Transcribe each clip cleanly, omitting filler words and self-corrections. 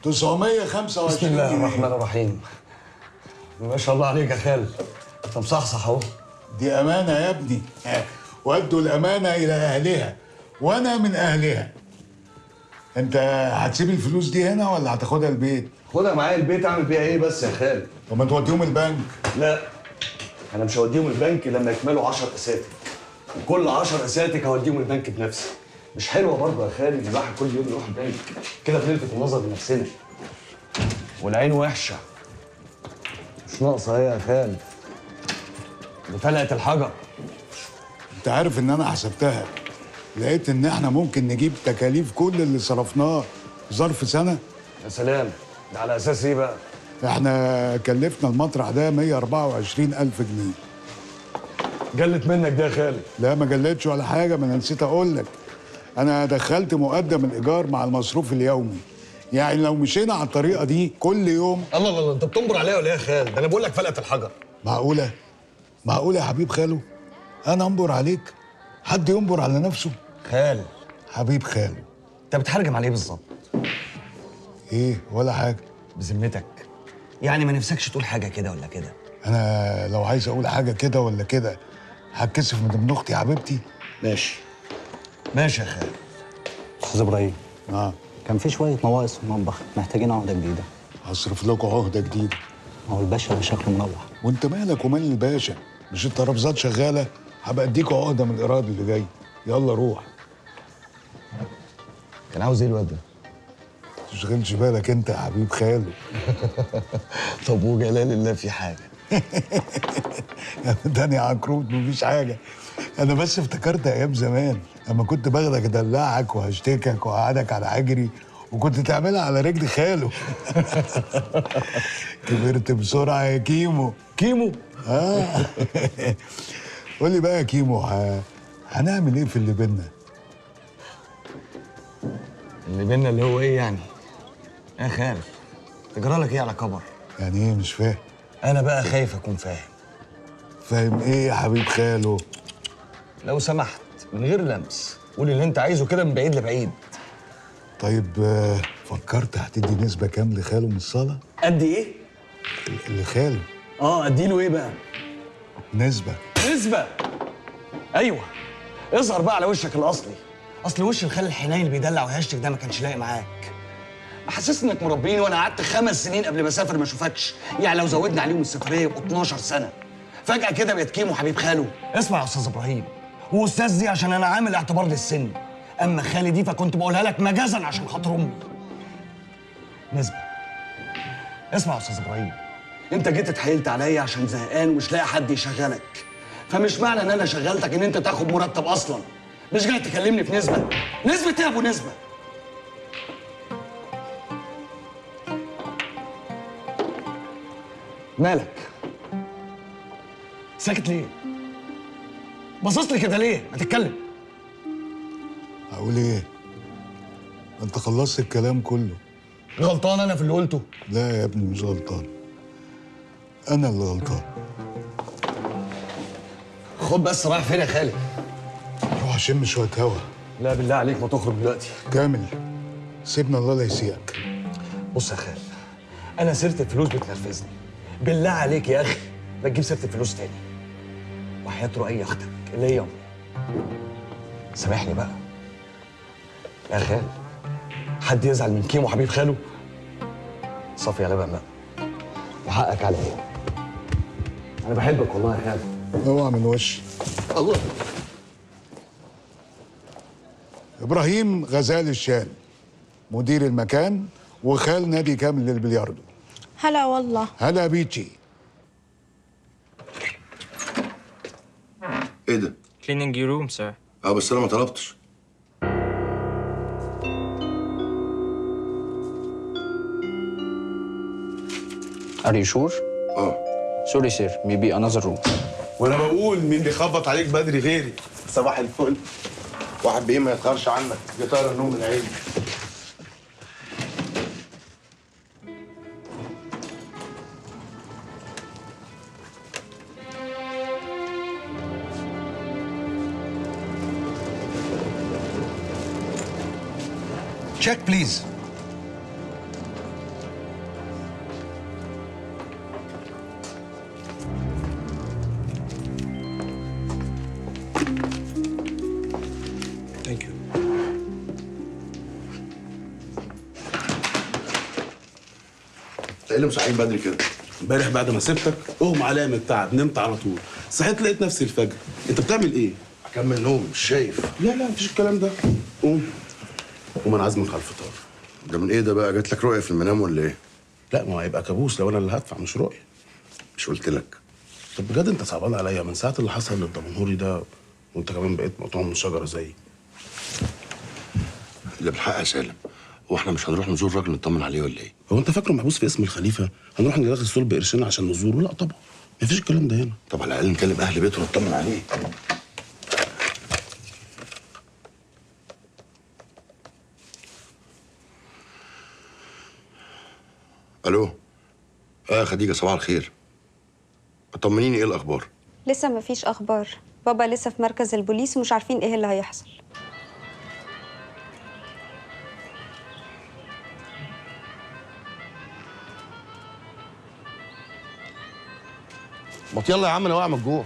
925. بسم الله الرحمن الرحيم. ما شاء الله عليك يا خال، انت مصحصح اهو. دي امانه يا ابني، وادوا الامانة الى اهلها وانا من اهلها. انت هتسيب الفلوس دي هنا ولا هتاخدها البيت؟ خدها معايا البيت، اعمل بيها ايه بس يا خال؟ طب ما توديهم البنك. لا انا مش هوديهم البنك لما يكملوا 10 اساتك، وكل 10 اساتك هوديهم البنك بنفسي. مش حلوة برضه يا خالي ان الواحد كل يوم يروح البنك كده، بنلفت النظر لنفسنا والعين وحشة. مش ناقصه ايه يا خال؟ دي فلقت الحجر. انت عارف ان انا حسبتها، لقيت ان احنا ممكن نجيب تكاليف كل اللي صرفناه ظرف سنة. يا سلام، ده على اساس ايه بقى؟ احنا كلفنا المطرح ده 124,000 جنيه. جلت منك ده يا خالي؟ لا ما جلتش ولا حاجة، ما انا نسيت اقول لك. انا دخلت مقدم الايجار مع المصروف اليومي، يعني لو مشينا على الطريقة دي كل يوم. الله الله الله، انت بتنبر عليا ولا ايه يا خال؟ ده انا بقول لك فلقت الحجر. معقولة؟ معقولة يا حبيب خاله؟ انا انبر عليك؟ حد ينبر على نفسه؟ خال حبيب خاله، انت بتحرجم على ايه بالظبط؟ ايه ولا حاجة. بذمتك يعني ما نفسكش تقول حاجة كده ولا كده؟ انا لو عايز اقول حاجة كده ولا كده هتكسف من ابن اختي يا حبيبتي. ماشي ماشي يا خال. استاذ ابراهيم. نعم. كان في شوية نواقص في المطبخ، محتاجين عهده جديدة. هصرف لكم عهده جديدة. ما هو الباشا شكله مروح. وانت مالك ومال الباشا؟ مش الترابيزات شغالة؟ هبقى اديكوا عقده من الايراد اللي جاي. يلا روح. كان عاوز ايه الواد ده؟ تشغلش بالك انت يا حبيب خاله. طب وجلال الله في حاجة؟ يا تاني عكروت مفيش حاجة. انا بس افتكرت ايام زمان لما كنت باخدك ادلعك وهشتكك واقعدك على حجري، وكنت تعملها على رجل خاله. كبرت بسرعة يا كيمو. كيمو؟ اه. قول لي بقى يا كيمو، هنعمل ايه في اللي بينا؟ اللي بينا اللي هو ايه يعني؟ يا خال تجرى لك ايه على كبر؟ يعني ايه؟ مش فاهم. انا بقى خايف اكون فاهم. فاهم ايه يا حبيب خاله؟ لو سمحت من غير لمس، قول اللي انت عايزه كده من بعيد لبعيد. طيب فكرت هتدي نسبة كام لخاله من الصالة؟ قد ايه؟ لخاله. اه ادي له ايه بقى؟ نسبة. نسبة؟ ايوه، اظهر بقى على وشك الاصلي. اصل وش الخال الحنين اللي بيدلع ويهشتك ده ما كانش لايق معاك. حاسس انك مربيني وانا قعدت 5 سنين قبل ما اسافر ما اشوفكش، يعني لو زودنا عليهم السفرية يبقوا 12 سنة. فجأة كده بقت كيمو حبيب خاله. اسمع يا استاذ ابراهيم، واستاذ دي عشان انا عامل اعتبار للسن، اما خالي دي فكنت بقولها لك مجازا عشان خاطر امي. نسبة. اسمع يا استاذ ابراهيم، انت جيت اتحايلت عليا عشان زهقان ومش لاقي حد يشغلك، فمش معنى ان انا شغلتك ان انت تاخد مرتب اصلا. مش جاي تكلمني في نسبة. نسبة ايه يا ابو نسبة؟ مالك؟ ساكت ليه؟ باصص لي كده ليه؟ ما تتكلم. اقول ايه؟ انت خلصت الكلام كله. غلطان انا في اللي قلته؟ لا يا ابني مش غلطان، انا اللي غلطان. خد بس، رايح فين يا خالد؟ روح اشم شوية هوا. لا بالله عليك ما تخرج دلوقتي. كامل سيبنا الله لا يسيئك. بص يا خالد، انا سيره الفلوس بتنرفزني. بالله عليك يا اخي ما تجيب سيره الفلوس تاني. وحياة رؤية اختك اللي هي امي. سامحني بقى يا خال، حد يزعل من كيمو حبيب خاله؟ صافي يا لبن بقى، وحقك عليا. انا بحبك والله يا خال. اوعى من وشي. الله. ابراهيم غزال الشال، مدير المكان وخال نادي كامل للبلياردو. هلا والله. هلا بيتشي. ايه ده؟ Cleaning your room, sir. اه بس انا ما طلبتش. Are you sure? اه. Sorry sir, maybe another room. وانا بقول مين بيخبط عليك بدري غيري؟ صباح الفل. واحد بايه ما يتخرش عنك، دي طايره النوم من عيني. Check please. انت ايه اللي مصحيك بدري كده؟ امبارح بعد ما سبتك اغمى عليا من التعب، نمت على طول، صحيت لقيت نفسي الفجر. انت بتعمل ايه؟ اكمل نوم، مش شايف. لا لا مفيش الكلام ده. قوم قوم، انا عازمك على الفطار. ده من ايه ده بقى؟ جات لك رؤية في المنام ولا ايه؟ لا ما هو هيبقى كابوس لو انا اللي هدفع مش رؤية. مش قلت لك؟ طب بجد انت صعبان عليا من ساعة اللي حصل للدمنهوري ده، وانت كمان بقيت مقطوع من شجرة زيي. اللي بالحق يا سالم، هو احنا مش هنروح نزور راجل نطمن عليه ولا ايه؟ هو انت فاكره محبوس في اسم الخليفة؟ هنروح نلغي الصلب قرشين عشان نزوره؟ لا طبعا مفيش الكلام ده هنا. طب على الاقل نكلم اهل بيته ونطمن عليه. الو. خديجة صباح الخير. طمنيني ايه الاخبار؟ لسه مفيش اخبار، بابا لسه في مركز البوليس ومش عارفين ايه اللي هيحصل. ما يلا يا عم انا واقع من الجوع.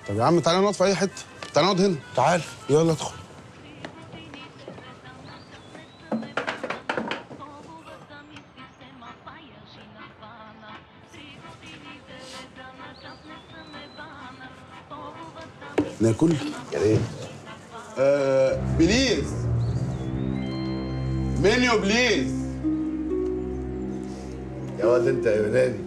طب يا عم تعالى نقعد في اي حتة، تعالى نقعد هنا. تعال يلا ادخل. ناكل؟ يا ريت. please menu please. يا واد انت يا يوناني.